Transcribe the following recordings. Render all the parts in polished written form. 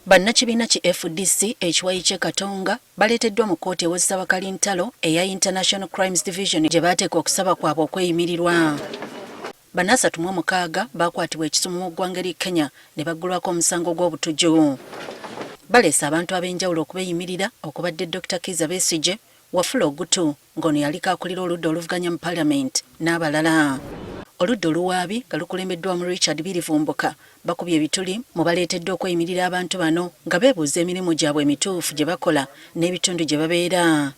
Bannakibiina ki FDC ekiwayi ky'e Katonga baleeteddwa mu kkooti ewozesa bakalintalo eya International Crimes Division gye baateeka okusaba kwabwe okweyimirirwa. Bano 36 baakwatibwa e Kisumu mu ggwanga ly'e Kenya ne baggulwako omusango gw'obutujju. Baleese abantu ab'enjawulo okubeeyimirira okubadde Dokita Kiiza Besigye, Wafula Ogutu ng'ono yaliko akulira oludda oluvuganya mu Palamenti n'abalala. Oludda oluwaabi nga lukulembeddwamu Richard Birivumbuka bakubye ebituli mu baleeteddwa okweyimirira abantu bano nga beebuuza emirimu gyabwe emituufu gye bakola n'ebitundu gye babeera.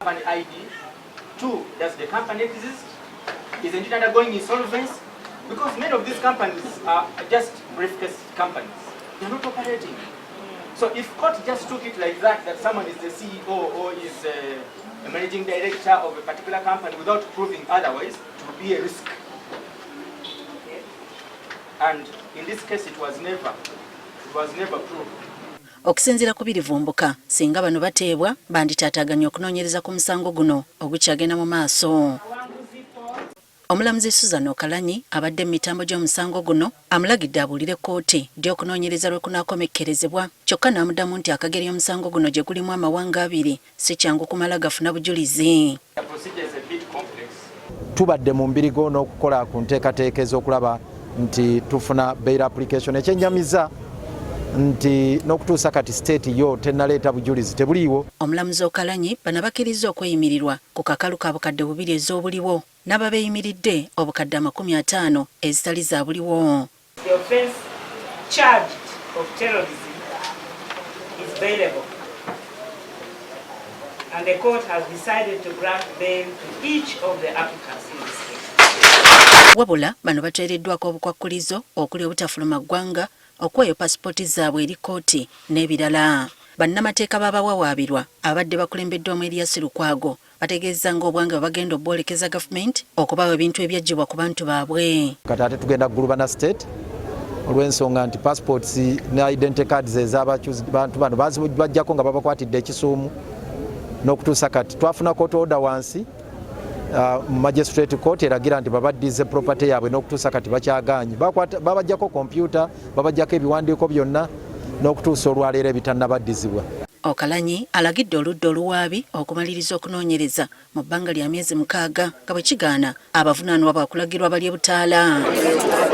So if court just took it like that, that someone is the CEO or is a managing director of a particular company without proving otherwise, it would be a risk. And in this case, it was never proved. Okusinziira ku Birivumbuka, singa bano bateebwa banditaataaganya okunoonyereza ku musango guno ogukyagenda mu maaso. Omulamuzi Susan Okalanyi abadde mu mitambo gy'omusango guno amulagidde abuulire kkooti ddi okunoonyereza lwe kunaakomekkerezebwa, kyokka n'amuddamu nti akageri omusango guno gye gulimu amawanga abiri si kyangu kumala gafuna bujulizi. The procedure is a bit complex. Tubadde mu mbirigo n'okukola ku nteekateeka ez'okulaba nti tufuna bail application. Ekyenjamiza nti n'okutuusa kati state yo tennaleeta bujulizi, tebuliiwo. Omulamuzi Okalanyi bano bakkiriza okweyimirirwa ku kakalu ka 2000 ez'obuliwo n'ababeeyimiridde 50,000 ezitali za buliwo. The offense charged of terrorism is bailable. And the court has decided to grant bail to each of the applicants in this case. Wabula bano bateereddwako obukwakkulizo okuli obutafuluma ggwanga, okuwaayo pasipooti zaabwe eri kkooti n'ebirala. Bannamateeka b'abawawaabirwa abadde bakulembeddwamu Erias Lukwago bategeeza ng'obwange bwe bagenda obwolekeza gavumenti okubawa ebintu ebyaggyibwa ku bantu baabwe. Kati ate tugenda kugulubana state olw'ensonga nti passports ne identity cards ez'abantu bano bajjako nga babakwatidde ekisuumu. N'okutuusa kati twafuna court order wansi magistrate court eragira nti babaddize property yaabwe. N'okutuusa kati bakyagaanyi. Babajjako kompyuta, babajjako ebiwandiiko byonna, n'okutuusa olwaleero ebitannabaddizibwa. Okalanyi alagidde oludda oluwaabi okumaliriza okunoonyereza mu bbanga lya myezi 6, nga bwe kigaana abavunaanibwa bwakulagirwa balye butaala.